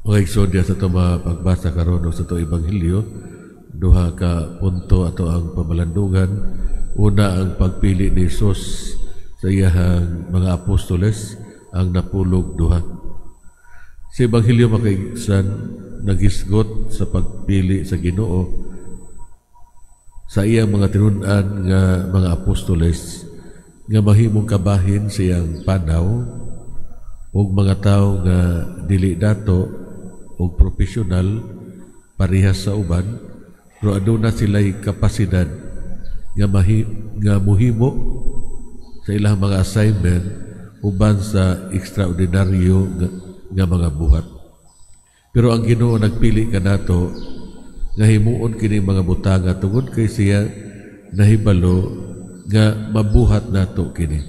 Mga igsoon, sa ato pagbasa karon sa ato ebanghelyo, duha ka punto ato ang pamalandungan. Una, ang pagpili ni Jesus sa iyahang mga apostoles, ang 12. Sa ebanghelyo, makaigsan, naghisgot sa pagpili sa Ginoo sa iyang mga tinun-an nga mga apostoles nga mahimong kabahin sa iyang panaw ug mga tawo nga dili dato og profesional parehas sa uban, pero aduna sila'y kapasidad nga muhimo sa ilang mga assignment uban sa ekstraordinaryo nga mga buhat. Pero ang Ginoo nagpili kanato nga himuon kini mga butanga tungod kay siya nahibalo nga mabuhat nato kini.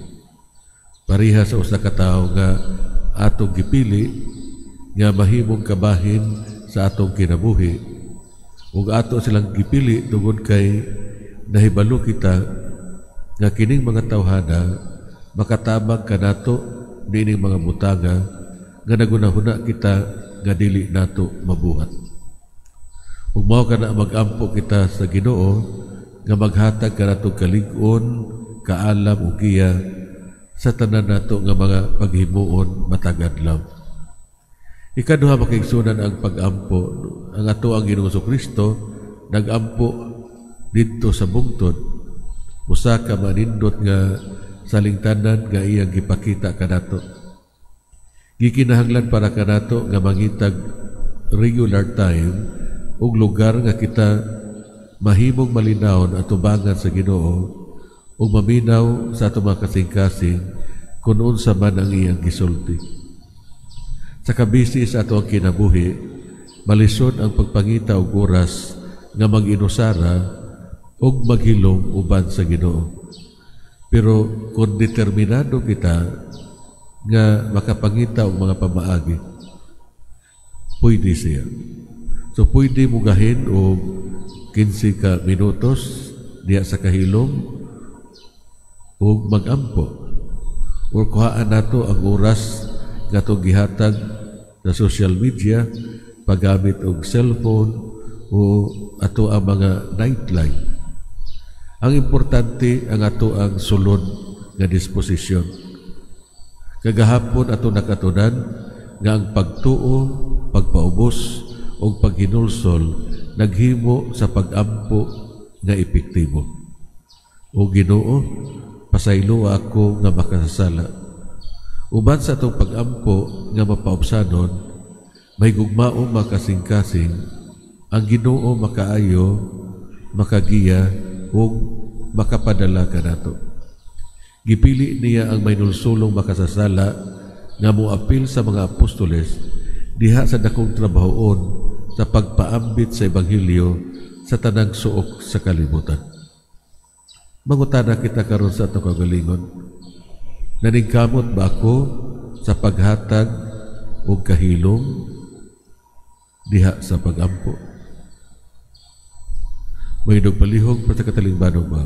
Pareha sa usa ka tawo nga atong gipili nga mahimong kabahin sa atong kinabuhi ug ato silang gipili tungod kay nahibalo kita nga kining mga tawhana makatabang kanato niining mga butanga nga nagunahuna kita nga dili nato mabuhat. Ug mao kana, magampo kita sa Ginoo nga maghatag kanato kalig-on, kaalam ug giya sa tanan nato nga mga paghimuon matag adlaw. Ikaduha, makaigsunan, ang pag-ampo. Ang ato ang Ginoong Kristo nagampo didto sa bungtod. Usa ka manindot nga salingtanan nga iyang gipakita kanato. Gikinahanglan para kanato nga mangitag regular time ug lugar nga kita mahimong malinawon atubangan sa Ginoo ug maminaw sa atong mga kasing-kasing kung unsa man ang iyang gisulti. Sa kabisi sa ato ang kinabuhi, malisod ang pagpangita og oras nga mag-inusara ug maghilom uban sa Ginoo. Pero kung determinado kita nga makapangita og mga pamaagi, pwede siya. So pwede mugahin og 15 ka minutos diya sa kahilom ug magampo. Or kuhaan nato ang oras nga atong gihatag sa social media, paggamit og cellphone o ato ang mga nightlight. Ang importante, ang ato ang sulod nga disposisyon. Kagahapon ato nakatunan nga ang pagtuo, pagpaubos ug paghinulsol naghimo sa pagampo nga epektibo. O Ginoo, pasayloa ako nga makasasala. Uban sa atong pagampo nga mapaubsanon, mahigugmaon, makasing-kasing, ang Ginoo makaayo, makagiya ug makapadala kanato. Gipili niya ang mahinulsulong makasasala nga moapil sa mga apostoles diha sa dakong trabahoon sa pagpaambit sa ebanghelyo sa tanang suok sa kalibutan. Mangutana kita karon sa atong kaugalingon. Naningkamot ba ako sa paghatag og kahilom diha sa pagampo? Mahindog palihog pa sa katalingbanong ba?